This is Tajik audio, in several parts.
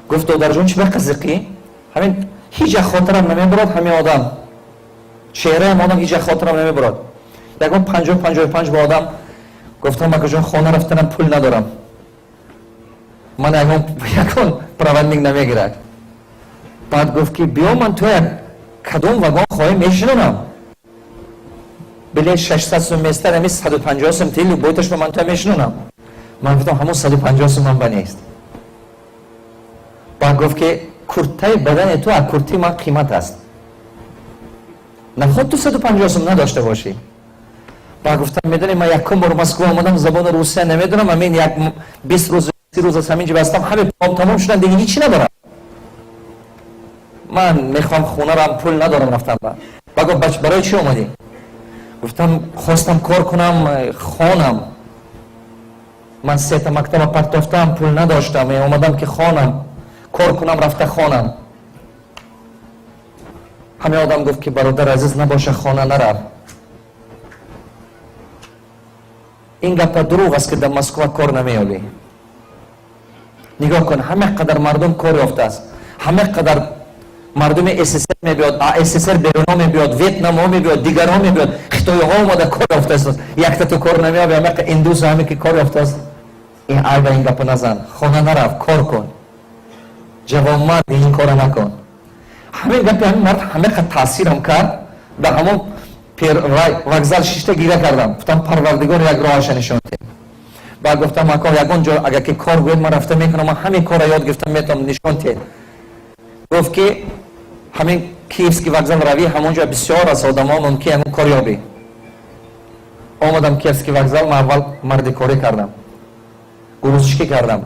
Гуфт: «Додарҷон, чӣ ба қазиқӣ?» Ҳамин ҳеҷ як хотирам намебурад, ҳамин одам, чеҳраам одам ҳеҷ як хотирам намебурад. Ягон 50-55 ба одам. Гуфтам: «Акаҷон, хона рафтанам пул надорам, ман ягон проводник намегирад». Баъд гуфт, ки биё, ман ту як кадом вагон хоҳӣ, мешинонам. Билет 600 сум местар, ами 150 сум ти, любой ташба ман туя мешинонам. Ман гуфтам: «Ҳамон 150 сум ман ба нест». Баъд гуфт, ки куртаи бадани ту аз куртаи ман қимат аст, наход ту 150 сум надошта бошӣ? Баъд гуфтам: «Медонӣ, ман якум бор Москва омадам, забони русия намедонам, амин як 20 рӯз, 30 рӯз аз ҳамин ҷо бастам, ҳаме пулам тамом шудан, дига ҳичи надорам, ман мехоҳам хонарам, пул надорам рафтам». Ба гуфт: «Барои чӣ омадӣ?» Гуфтам: «Хостам кор кунам, хонам. Ман сета мактаба партофтам, пул надоштам, омадам, ки хонам, кор кунам, рафта хонам». Ҳаме одам гуфт, ки бародар азиз, набоша, хона нарав. Ин гапа дурӯғ аст, ки дар Москва кор намеёбӣ. Нигоҳ кун, ҳама қадар мардум кор ёфтааст, ҳама қадар мардуми СССР мебиёд, а СССР беруно мебиёд, ветнамо мебиёд, дигарҳо мебиёд, хитоиҳо омада кор ёфтааст. Якта ту кор намеёби, ҳама индус, ҳаме ки кор ёфтааст. Ин айба, ин гапа назан, хона нарав, кор кун, ҷавонмард, ин кора накун. Ҳамин гапи ҳамин мард ҳама қад таъсирам кард, дар ҳамон вокзал шишта гиря кардам. Гуфтам: «Парвардигор, як роҳаша нишон дед». Баъд гуфтам: «Ако, ягон ҷо агар ки кор гӯед, ман рафта мекунам, ман ҳамин корро ёд гирифтам, метавонам, нишон тед». Гуфт, ки ҳамин Киевский вокзал равӣ, ҳамон ҷо бисёр аст одамо, мумкин ягон кор ёбӣ. Омадам Киевский вокзал, ман аввал мардикорӣ кардам, грузчикӣ кардам.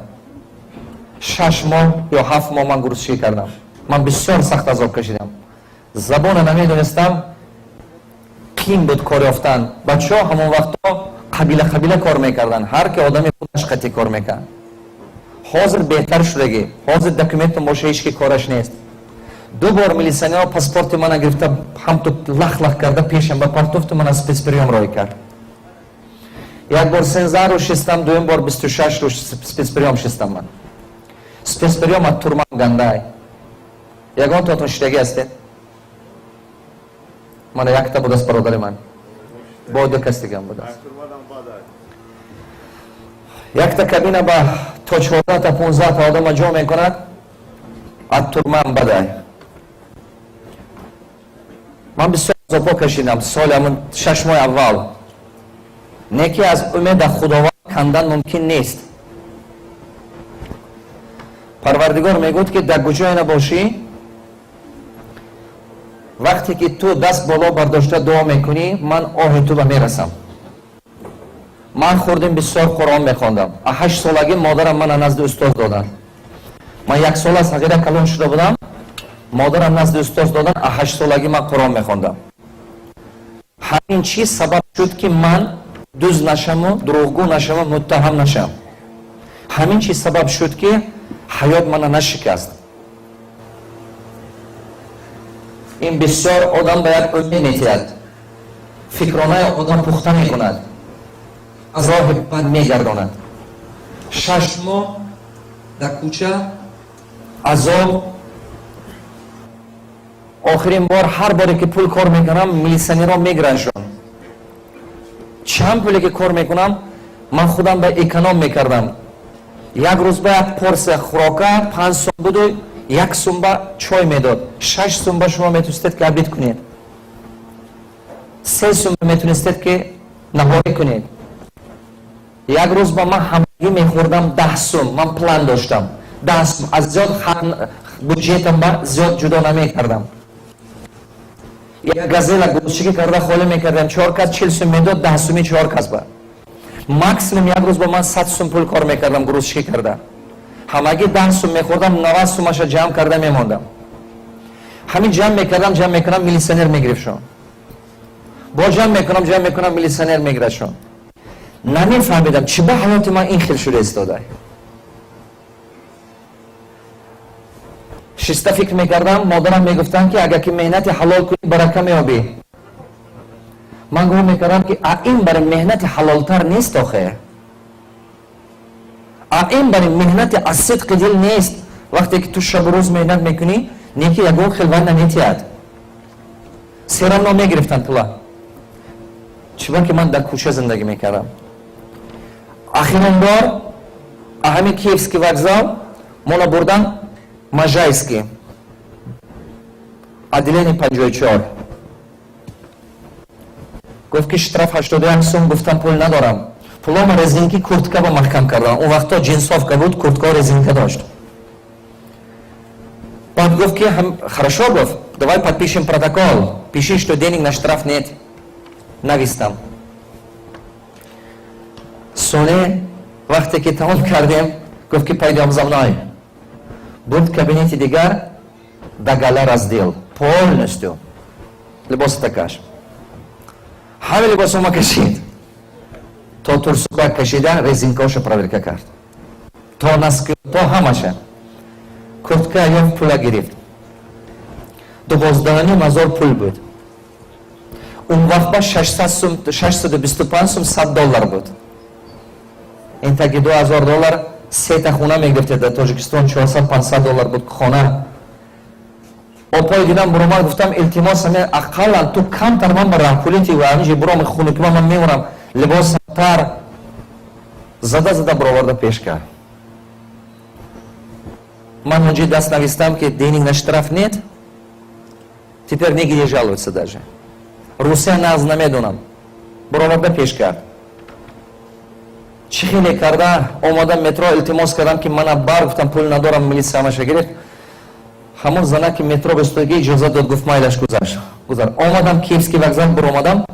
6 моҳ ё 7 моҳ ман грузчикӣ кардам. Ман бисёр сахт азоб кашидам, забона намедонистам, қин буд кор ёфтан. Бачаҳо ҳамон вақтҳо қабила қабила кор мекарданд, ҳар ки одами худаш қатӣ кор мекард. Ҳозир беҳтар шудагӣ, ҳозир документон боша, ҳеч ки кораш нест. Ду бор милиционерҳо паспорти мана гирифта, ҳамту лах-лах карда пешам ба партофту, мана спецприём роҳӣ кард. Як бор 13 рӯз шистам, дуюм бор 26 рӯз спецприём шистам ман. Спецприём аз турмам гандай. Ягон тотон шидагӣ ҳастед? Мана якта будааст, бародари ман, бо ду кас дигам будааст. Якта кабина ба то 14-та, 15-та одама ҷо мекунад, аз турмам бадай. Ман бисёр азобҳо кашидам соли ҳамун 6 моҳи аввал. Не ки аз умеда Худованд кандан мумкин нест. Парвардигор мегӯяд, ки дар куҷое набошӣ, вақте ки ту даст боло бардошта дуо мекунӣ, ман оҳи ту ба мерасам. Ман хурдим, бисёр Қуръон мехондам. А 8 солагӣ модарам мана назди устоз доданд. Ман як сола сағира калон шуда будам, модарам назди устоз додан. А 8 солагӣ ман Қуръон мехондам. Ҳамин чиз сабаб шуд, ки ман дуз нашаму, дурӯғгӯ нашаму, муттаҳам нашам. Ҳамин чиз сабаб шуд, ки ҳаёт мана нашикаст. Ин бисёр одам ба як умед метиҳад, фикронаи одам пухта мекунад, аз роҳи бад мегардонад. 6 моҳ дар кӯча азоб. Охирин бор, ҳар боре ки пул кор мекунам, милиционерҳо мегирандшон. Чанд пуле ки кор мекунам, ман худам ба эконом мекардам. Як рӯз ба як порсия хӯрока 5 сум буду, 1 сум ба чой медод. 6 сум ба шумо метунистед, ки обед кунед, 3 сум ба метунистед, ки наҳорӣ кунед. Як рӯз ба ман ҳамагӣ мехӯрдам 10 сум. Ман план доштам, 10 сум аз зиёд буҷетам ба зиёд ҷудо намекардам. Як газела грузчикӣ карда холӣ мекардам, чор кас 40 сум медод, 10 суми чор кас ба. Максимум як рӯз ба ман 100 сум пул кор мекардам грузчикӣ карда. Ҳамагӣ 10 сум мехӯрдам, 90 сумаша ҷамъ карда мемондам. Ҳамин ҷамъ мекардам, ҷамъ мекунам, милиционер мегирифтшон. Бо ҷамъ мекунам, ҷамъ мекунам, милиционер мегирадшон. Намефаҳмидам, чӣ ба ҳаёти ман ин хел шуда истода. Шиста фикр мекардам. Модарам мегуфтанд, ки агар ки меҳнати ҳалол кунӣ, барака меёбӣ. Ман гумон мекардам, ки а ин бари меҳнати ҳалолтар нест охе, а ин бари меҳнати аз сидқи дил нест. Вақте ки ту шабу рӯз меҳнат мекунӣ, не ки ягон хел вай наметиҳад, всё равно мегирифтанд пула. Чиба ки ман дар кӯча зиндагӣ мекардам. Ахирон бор ҳамин Киевский вокзал мола бурдан Можайский, отделение 54. Гуфт, ки штраф 81 сум. Гуфтам, пул надорам. Пулома резинки куртка ба маҳкам кардам. Он вақто джинсовка буд, куртка резинка дошт. Баъд гуфт, ки хорошо, гуфт, давай подпишем протокол, пиши, что денег на штраф нет. Навистам. Соне вақте ки тамом кардем, гуфт, ки пойдем за мной. Бурд кабинети дигар, догола раздел полностью, либосата каш. Ҳама либосома кашид, то турсука кашида, резинкаоша проверка кард, то носки, то ҳамаша. Куртка ёфт, пула гирифт. 12,5 ҳазор пул буд. Он вақт ба 625 сум 100 доллар буд. Ин таги 2000 доллар сета хона мегирифтед дар Тоҷикистон. 400-500 доллар буд хона. Опой дидам, буромад, гуфтам, илтимос, аме ақаллан ту камтар ман ба раҳпулити ва ҳамиҷи буром, хунукима, ман мемурам, либосам тар. Зада зада бароварда пеш кард. Ман ҳонҷи даст навистам, ки денег на штраф нет. Теперь нигде жалуются, даже Русия нағз намедонам. Бароварда пеш кард. Чӣ хеле карда омадам метро, илтимос кардам, ки мана бар. Гуфтам, пул надорам. Милиса ҳамаша гирифт. Ҳамон зана, ки метро бистодагӣ, иҷозат дод, гуфт, майлаш, гузашт, гузар. Омадам Киевский вокзал, буромадам.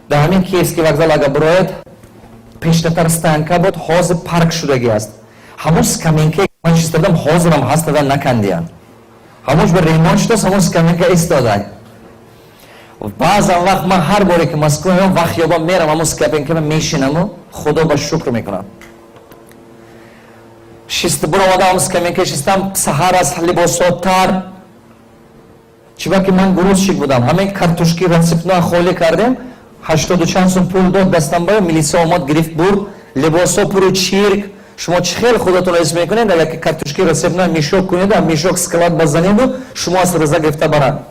Дар ҳамин Киевский вокзал агар бурояд, пештатар стоянка буд, ҳозир парк шудагӣ аст. Ҳамон скамейка ман чистадам, ҳозирам ҳастада, накандиянд. Ҳамонш ба ремонт шудааст, ҳамон скамейка истодай. Баъзан вақт ман ҳар боре ки Москва меом, вақт ёбам, мерам ҳамон скамейкама мешинаму Худо ба шукр мекунам. Шист, буромадам, скамейка шистам. Саҳар аст, либосҳо тар. Чиба ки ман грузчик будам. Ҳамин картошки рассыпной холӣ кардем, ҳаштоду чанд сум пул дод дастам ба. Милиса омад, гирифт, бурд. Либосҳо пуру чирк. Шумо чӣ хел худатон ҳис мекунед, агар ки картошки рассыпной мешок кунеду, мешок склад базанеду, шумо аз риза гирифта барад?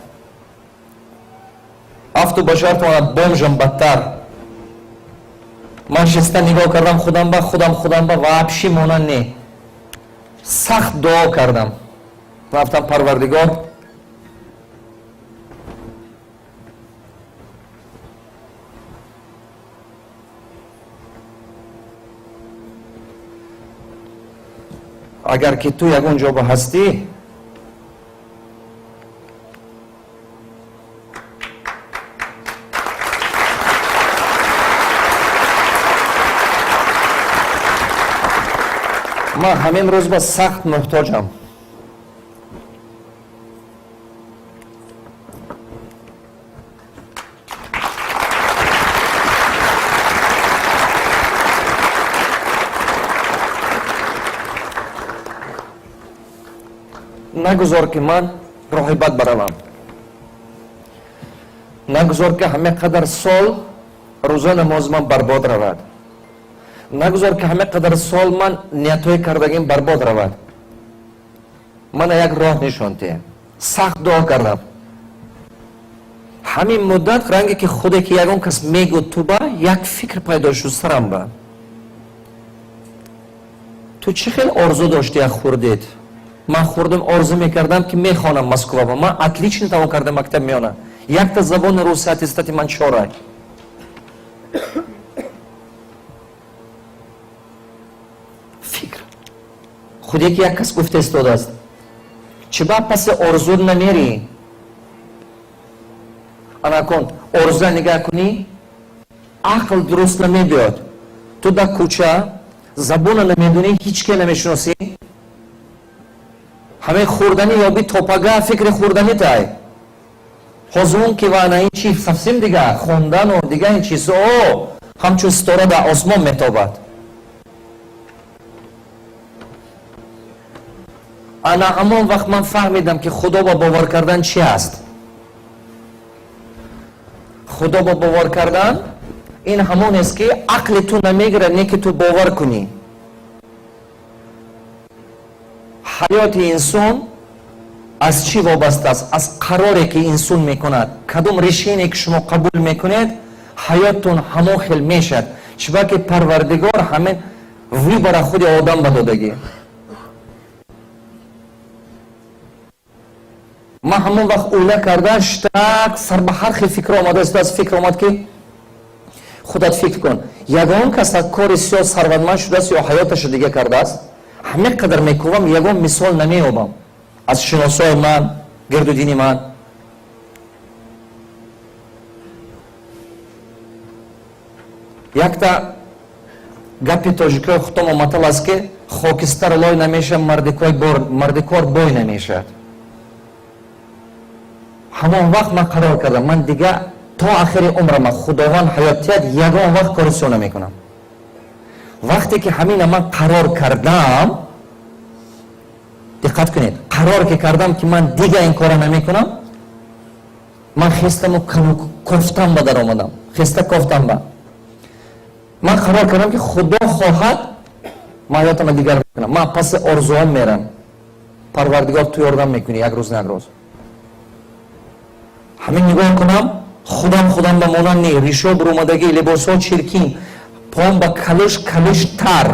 Афту башартона бомжам бадтар. Ман шиста нигоҳ кардам худам ба худам, худам ба вообще монанд не. Сахт дуо кардам, рафтам: Парвардигор, агар ки ту ягон ҷо ба ҳастӣ, ман ҳамин рӯз ба сахт муҳтоҷам. Нагузор, ки ман роҳи бад баравам. Нагузор, ки ҳама қадар сол рӯза намози ман барбод равад. Нагузор, ки ҳама қадар сол ман ниятҳои кардагим барбод равад. Мана як роҳ нишон диҳ. Сахт дуо кардам. Ҳамин муддат ранге ки худе ки ягон кас мегӯ туба, як фикр пайдо шуд сарам ба: ту чӣ хел орзу дошти, як хурдед? Ман хурдам, орзу мекардам, ки мехонам Москва. Ман отлично тамом кардам мактаб меёна. Якта забони руси аттестати ман чорай. Фикр худе ки як кас гуфта истодааст: чӣ ба паси орзу намерӣ? Анакон орзуа нигаҳ кунӣ, ақл дуруст намебиёд. Ту дар кӯча, забона намедонӣ, ҳеҷ ке намешиносӣ, ҳамаи хӯрданӣ ёби, топага фикри хӯрданӣ тай. Ҳозир ки ва ана ин чи совсем дига, хондану дига ин чиз о ҳамчун ситора дар осмон метобад. Ана ҳамон вақт ман фаҳмидам, ки Худо ба бовар кардан чи аст. Худо ба бовар кардан ин ҳамон аст, ки ақли ту намегирад, не ки ту бовар кунӣ. Ҳаёти инсон аз чӣ вобаста аст? Аз қароре, ки инсон мекунад. Кадом решение, ки шумо қабул мекунед, ҳаёттон ҳамон хел мешавад. Чунки Парвардигор ҳамин выбор а худи одам ба додагӣ. Ман ҳамон вақт уйла карда штак сар ба ҳар хел фикр омада истодааст. Фикр омад, ки худат фикр кун: ягон кас аз кори сиёҳ сарватманд шудааст ё ҳаёташо дига кардааст? Ҳамин қадар мекӯвам, ягон мисол намеёбам аз шиносои ман, гирду дини ман. Якта гапи тоҷикои худтомо, матал аст, ки хокистар лой намешавад, мардикор бой намешавад. Ҳамон вақт ман қарор кардам: ман дига то ахири умрама, Худованд ҳаёт диҳад, ягон вақт кори сиёҳ намекунам. Вақте ки ҳамина ман қарор кардам, диққат кунед, қарор ки кардам, ки ман дига ин кора намекунам, ман хестаму кофтам ба даромадам. Хеста кофтам ба ман қарор кардам, ки Худо хоҳад, ман ҳаётама дигар мекунам, ман паси орзуом мерам. Парвардигор, ту ёрдам мекунӣ, як рӯз на як рӯз. Ҳамин нигоҳ кунам, худам ба монанд не, ришо бурумадагӣ, либосҳо чиркин, пом ба калӯш, калӯш тар.